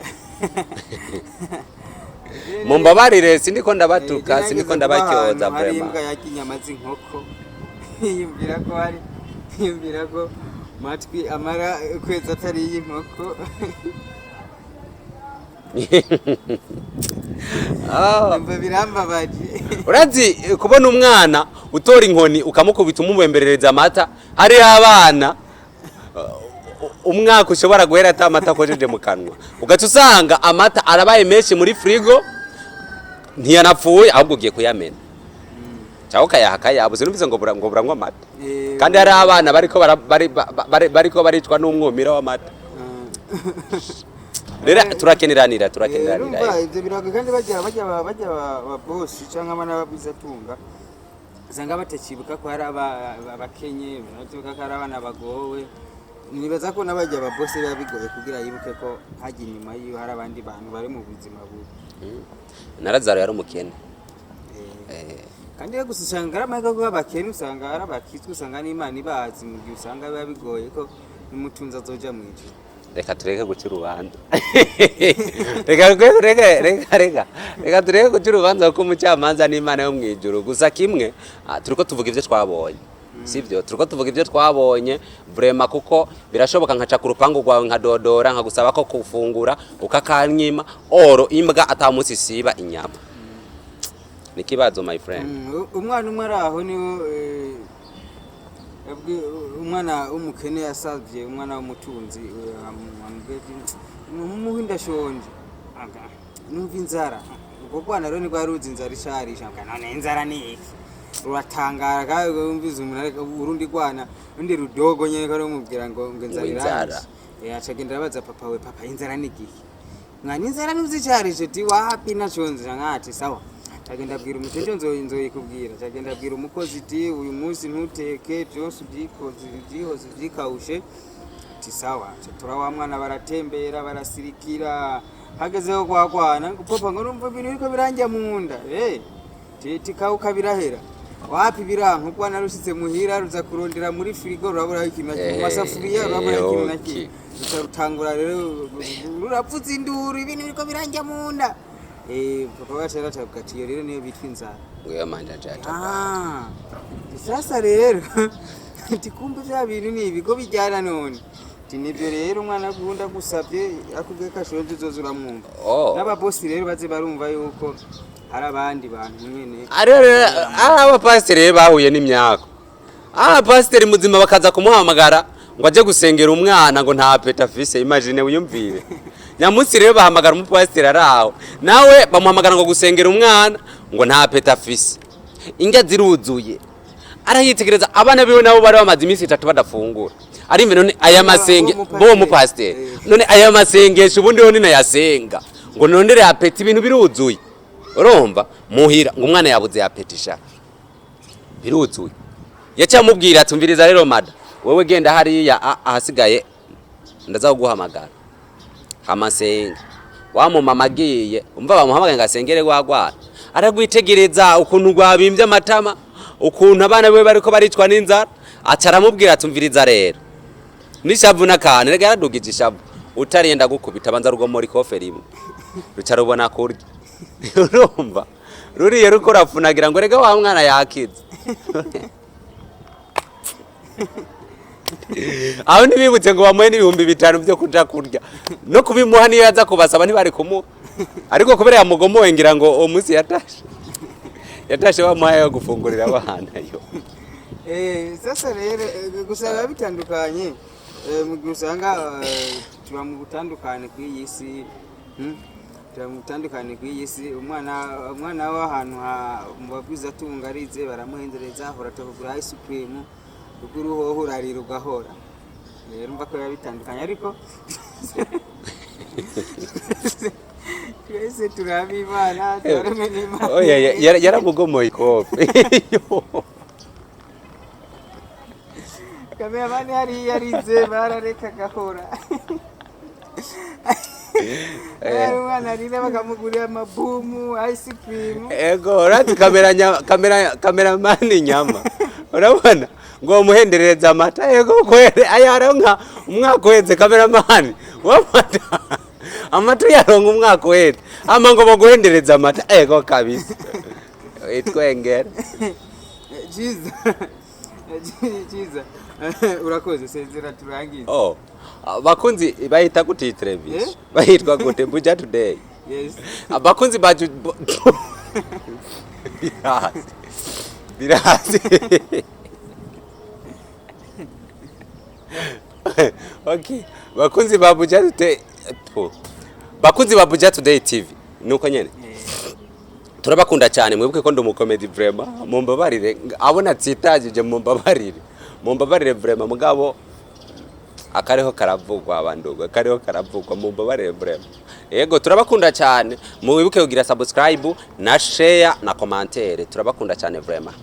Mumbabarire, sindiko ndabatuka, sindiko ndabacyoza. Hari Vraiment. imbwa yarya inyama z'inkoko, yiyumvira ko hari, yiyumvira ko matwi amara ukwezi atariye inkoko. Ah. Numva birambabaje. Urazi kubona umwana utora inkoni ukamukubita, umubemberereza amata, hariho abana umwaka ushobora guhera ata amata akojeje mu kanwa, ugaca usanga amata arabaye menshi muri frigo, ntiyanapfuye, ahubwo ugiye kuyamena cyangwa ukayaha akayabuze. Numvise ngo ngo buranywa amata. Kandi hari abana bariko bariko baricwa n'umwumira w'amata. Rero turakeneranira, turakeneranira. Urumva ivyo birago, kandi bajya ba boss canke abana babwizatunga usanga batacibuka ko hari abakenye, batibuka ko hari abana bagowe. Nibaza ko n'abajya ba boss biba bigoye kugira yibuke ko hajya inyuma yiwe hari abandi bantu bari mu buzima bubi. Na Lazaro yari umukene. Kandi rero gusa usanga ari amahirwe kuba abakene, usanga ari abakizwa, usanga n'Imana ibazi, mu gihe usanga biba bigoye ko n'umutunzi azoja mu ijuru. Reka tureke guca urubanza, reka reka reka reka reka tureke guca urubanza, kuko umucamanza n'Imana yo mu ijuru. Gusa kimwe, turiko tuvuga ibyo twabonye, sibyo? Turiko tuvuga ibyo twabonye vraiment, kuko birashoboka nkaca ku rupangu rwawe, nkadodora, nkagusaba ko kufungura, ukakanyima. Oro imbwa atamunsi isiba inyama, ni kibazo, my friend. Umwana umwe ari aho niwe umwana w'umukene yasavye umwana w'umutunzi, amubwiye ati, "Mumuhe, ndashonje." Numva inzara. Ubwo rwana rero ntirwari ruzi inzara isharisha. None inzara ni iki? Ruratangara, kandi wumvize umuntu ariko urundi rwana, urundi rudogo nyene ko rumubwira ngo inzara Ngo inzara. iranyishe. Aca agenda arabaza papa we: "Papa, inzara ni igiki?" "Mwana, inzara ntuzicarije." Ti wapi, naconze. Nkati sawa. Agenda abwira umutejo, nzoyikubwira. Agenda abwira umukozi ati: "Uyu munsi ntuteke, byose ubyikoze, ubyihoze, ubyikawushe." Ati sawa. Aca tura wa mwana, baratembera, barasirikira, hagezeho kwa kwana ngo: "Papa," ngo, "numva ibintu biriko biranjya mu nda." Titi kawuka birahera, wapi, biranka. Urwana rushitse muhira, ruza kurondera muri firigo, ruraburaho ikintu na kimwe, mu masafuriya ruraburaho ikintu na kimwe. Ruca rutangura rero rurapfutse induru: "Ibintu biriko biranjya mu nda." Papa wacu yaracavuga ati: "Iyo rero niyo bitwa inzara." Ngo manja jaja. Ah, sasa rero ati kumbe vya bintu ni ibigo bijyana. None ati nibyo rero, umwana akunda gusabye, akubwiye ko ashonje, uzoza uramwumva. N'ababosi rero baze barumva yuko hari abandi bantu nyene. Ariyo rero, ari abapasiteri rero bahuye n'imyako. Abapasiteri muzima bakaza kumuhamagara ngo aje gusengera umwana, ngo nta appétit afise. Imagine, wiyumvire. Nyamunsi rero bahamagara umupasiteri ari aho, nawe bamuhamagara ngo gusengera umwana, ngo nta appétit afise, indya ziruzuye. Arayitegereza abana biwe, nabo bari bamaze iminsi 3 badafungura. Ari imbere none aya masenge bo mupasiteri, none aya masengesho ubundi ho ninayasenga ngo nondere appétit, ibintu biruzuye. Urumva muhira ngo umwana yabuze appétit sha, biruzuye. Yaciye amubwira ati: "Umviriza rero mada, wewe genda hariya, ahasigaye ndaza kuguhamagara hama senge." Wa mumama agiye, umva, bamuhamagaye ngo asengere rwagwana, aragwitegereza ukuntu rwabimbye amatama, ukuntu abana biwe bariko baricwa n'inzara. Aca aramubwira ati: "Umviriza rero," n'ishavu n'akantu, rega yaradugije ishavu, "utariye ndagukubita." Abanza rugomora ikofe rimwe, ruca rubona kurya. Urumva ruriye ruko rurafunagira ngo rega wa mwana yakize. Aho ntibibutse ngo bamuhe n'5,000 byo kuja kurya, no kubimuha niyo yaza kubasaba ntibari kumuha, ariko kubera yamugomoye, ngira ngo uwo munsi yatashe bamuhaye yo gufungurira abana yo. Sasa rero gusa biba bitandukanye. Mu gihe usanga tuba mu butandukane kw'iyi si, Tuba mu butandukane kw'iyi si. Umwana w'ahantu mu bagwizatunga arize, baramuhendereza, ahora kugura ice cream, ruguru hoho urarira ugahora. Rero umva ko biba bitandukanye, ariko twese turaba Imana, turaremwe n'Imana. Oya, yaramugomoye ikofe. Kameramani hariya arize, barareka agahora. Hari umwana arira bakamugurira amabumu, ice cream. Ego, urazi kamera kamera kameramani nyama, urabona ngo muhenderereza amata. Ego kwere, aya aronka umwaka uheze kameramani wamata. Amata uyaronka umwaka uheze, ama ngo baguhendereza amata. Ego kabisa, itwengera. Ciza, Ciza, urakoze. Sezera turangize. Oh, abakunzi bayita gute iyi televiziyo? Eh? Bayitwa gute? Buja Today? Yes. Abakunzi bacu birazi, birazi. Okay, bakunzi ba Buja Today, bakunzi ba Buja Today TV, nuko nyene turabakunda cyane. Mwibuke ko ndi umukomedi vraiment, mumbabarire abo natsitagije, mumbabarire, mumbabarire vraiment. Mugabo akariho karavugwa, abandugo akariho karavugwa, mumbabarire vraiment. Yego, turabakunda cyane. Mwibuke kugira subscribe na share na commentaire. Turabakunda cyane vraiment.